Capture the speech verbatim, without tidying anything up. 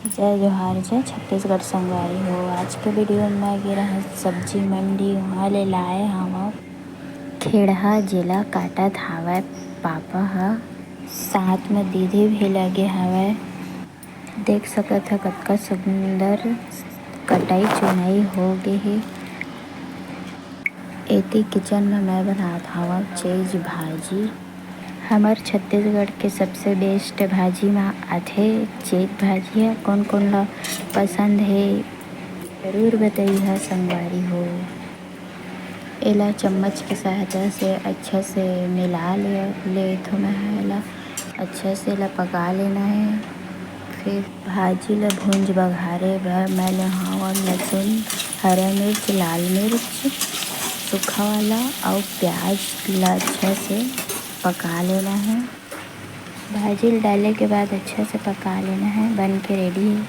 जय जोहार, जय छत्तीसगढ़ संगवारी हो। आज के वीडियो में मैं गे रहंव सब्जी मंडी, उहाँ ले लाए हवंव खेड़हा, जेला काटत हावय पापा ह, साथ में दीदी भी लगे हवय। देख सकत ह कतका सुंदर कटाई चुनाई हो गे हे। एती किचन में मैं बनात हवंव चेज भाजी। हमर छत्तीसगढ़ के सबसे बेस्ट भाजी म आथे चेज भाजी ह। कोन कोन ला पसंद हे, जरूर बतइहा संगवारी हो। एला चम्मच के सहायता से अच्छा से मिला ले, लेथों मैं ह एला। अच्छा से एला पका लेना हे। फिर भाजी ला भूंज बघारे बर मैं ले हवंव लहसुन, हरा मिर्च, लाल मिर्च, सूखा वाला अउ प्याज ला अच्छा से पका लेना हे। भाजी ल डाले के बाद अच्छा से पका लेना हे। बन के रेडी हे।